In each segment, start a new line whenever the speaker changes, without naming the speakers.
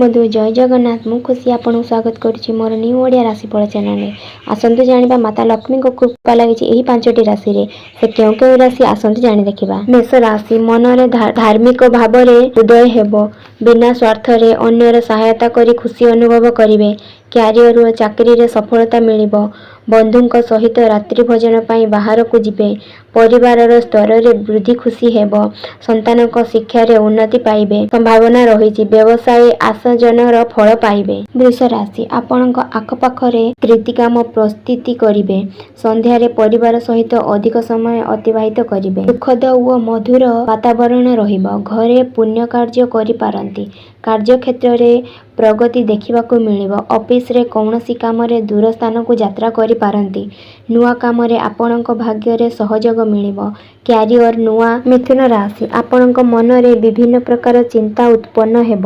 ବନ୍ଧୁ, ଜୟ ଜଗନ୍ନାଥ। ମୁଁ ଖୁସି ଆପଣଙ୍କୁ ସ୍ୱାଗତ କରୁଛି ମୋର ନ୍ୟୁ ଓଡ଼ିଆ ରାଶିଫଳ ଚ୍ୟାନେଲରେ। ଆସନ୍ତୁ ଜାଣିବା, ମାତା ଲକ୍ଷ୍ମୀଙ୍କ କୃପା ଲାଗିଛି ଏହି ପାଞ୍ଚଟି ରାଶିରେ। ସେ କେଉଁ କେଉଁ ରାଶି, ଆସନ୍ତୁ ଜାଣି ଦେଖିବା। ମେଷ ରାଶି: ମନରେ ଧାର୍ମିକ ଭାବରେ ଉଦୟ ହେବ। ବିନା ସ୍ୱାର୍ଥରେ ଅନ୍ୟର ସହାୟତା କରି ଖୁସି ଅନୁଭବ କରିବେ। କ୍ୟାରିୟର ଓ ଚାକିରିରେ ସଫଳତା ମିଳିବ। ବନ୍ଧୁଙ୍କ ସହିତ ରାତ୍ରି ଭୋଜନ ପାଇଁ ବାହାରକୁ ଯିବେ। ପରିବାରର ସ୍ତରରେ ବୃଦ୍ଧି ଖୁସି ହେବ। ସନ୍ତାନଙ୍କ ଶିକ୍ଷାରେ ଉନ୍ନତି ପାଇବେ ସମ୍ଭାବନା ରହିଛି। ବ୍ୟବସାୟୀ ଆଶାଜନକ ଫଳ ପାଇବେ। ବୃଷ ରାଶି: ଆପଣଙ୍କ ଆଖପାଖରେ କୀର୍ତ୍ତିକାମ ପ୍ରସ୍ତୁତି କରିବେ। ସନ୍ଧ୍ୟାରେ ପରିବାର ସହିତ ଅଧିକ ସମୟ ଅତିବାହିତ କରିବେ। ସୁଖଦ ଓ ମଧୁର ବାତାବରଣ ରହିବ। ଘରେ ପୁଣ୍ୟ କାର୍ଯ୍ୟ କରିପାରନ୍ତି। କାର୍ଯ୍ୟକ୍ଷେତ୍ରରେ ପ୍ରଗତି ଦେଖିବାକୁ ମିଳିବ। ଅଫିସରେ କୌଣସି କାମରେ ଦୂର ସ୍ଥାନକୁ ଯାତ୍ରା କରିପାରନ୍ତି। ନୂଆ କାମରେ ଆପଣଙ୍କ ଭାଗ୍ୟରେ ସହଯୋଗ ମିଳିବ। କ୍ୟାରିୟର ନୂଆ। ମିଥୁନ ରାଶି: ଆପଣଙ୍କ ମନରେ ବିଭିନ୍ନ ପ୍ରକାର ଚିନ୍ତା ଉତ୍ପନ୍ନ ହେବ।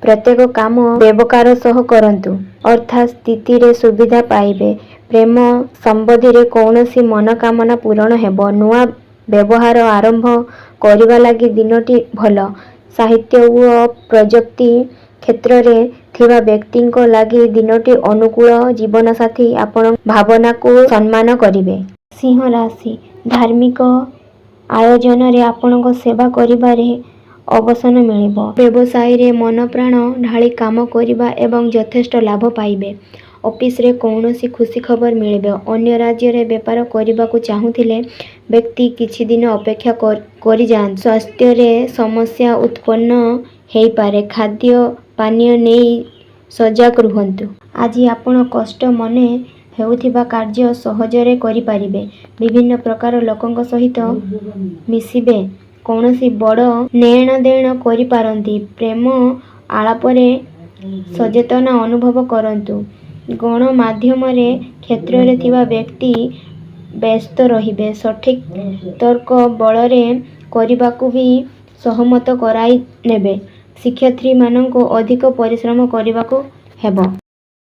ପ୍ରତ୍ୟେକ କାମ ବିବେକର ସହ କରନ୍ତୁ। ଅର୍ଥ ସ୍ଥିତିରେ ସୁବିଧା ପାଇବେ। ପ୍ରେମ ସମ୍ବନ୍ଧରେ କୌଣସି ମନୋକାମନା ପୂରଣ ହେବ। ନୂଆ ବ୍ୟବସାୟ ଆରମ୍ଭ କରିବା ଲାଗି ଦିନଟି ଭଲ। ସାହିତ୍ୟ ଓ ପ୍ରଯୁକ୍ତି କ୍ଷେତ୍ରରେ ଥିବା ବ୍ୟକ୍ତିଙ୍କ ଲାଗି ଦିନଟି ଅନୁକୂଳ। ଜୀବନସାଥୀ ଆପଣଙ୍କ ଭାବନାକୁ ସମ୍ମାନ କରିବେ। ସିଂହ ରାଶି: ଧାର୍ମିକ ଆୟୋଜନରେ ଆପଣଙ୍କ ସେବା କରିବାରେ ଅବସର ମିଳିବ। ବ୍ୟବସାୟରେ ମନପ୍ରାଣ ଢାଳି କାମ କରିବେ ଏବଂ ଯଥେଷ୍ଟ ଲାଭ ପାଇବେ। ଅଫିସରେ କୌଣସି ଖୁସି ଖବର ମିଳିବ। ଅନ୍ୟ ରାଜ୍ୟରେ ବେପାର କରିବାକୁ ଚାହୁଁଥିଲେ ବ୍ୟକ୍ତି କିଛିଦିନ ଅପେକ୍ଷା କରିଯାଆନ୍ତୁ। ସ୍ୱାସ୍ଥ୍ୟରେ ସମସ୍ୟା ଉତ୍ପନ୍ନ ହୋଇପାରେ। ଖାଦ୍ୟ ପାନୀୟ ନେଇ ସଜାଗ ରୁହନ୍ତୁ। ଆଜି ଆପଣ କଷ୍ଟ ମନେ ହେଉଥିବା କାର୍ଯ୍ୟ ସହଜରେ କରିପାରିବେ। ବିଭିନ୍ନ ପ୍ରକାର ଲୋକଙ୍କ ସହିତ ମିଶିବେ। କୌଣସି ବଡ଼ ନେଣଦେଣ କରିପାରନ୍ତି। ପ୍ରେମ ଆଳାପରେ ସଚେତନ ଅନୁଭବ କରନ୍ତୁ। ଗଣମାଧ୍ୟମରେ କ୍ଷେତ୍ରରେ ଥିବା ବ୍ୟକ୍ତି ବ୍ୟସ୍ତ ରହିବେ। ସଠିକ ତର୍କ ବଳରେ କରିବାକୁ ବି ସହମତ କରାଇନେବେ। ଶିକ୍ଷାର୍ଥୀମାନଙ୍କୁ ଅଧିକ ପରିଶ୍ରମ କରିବାକୁ ହେବ।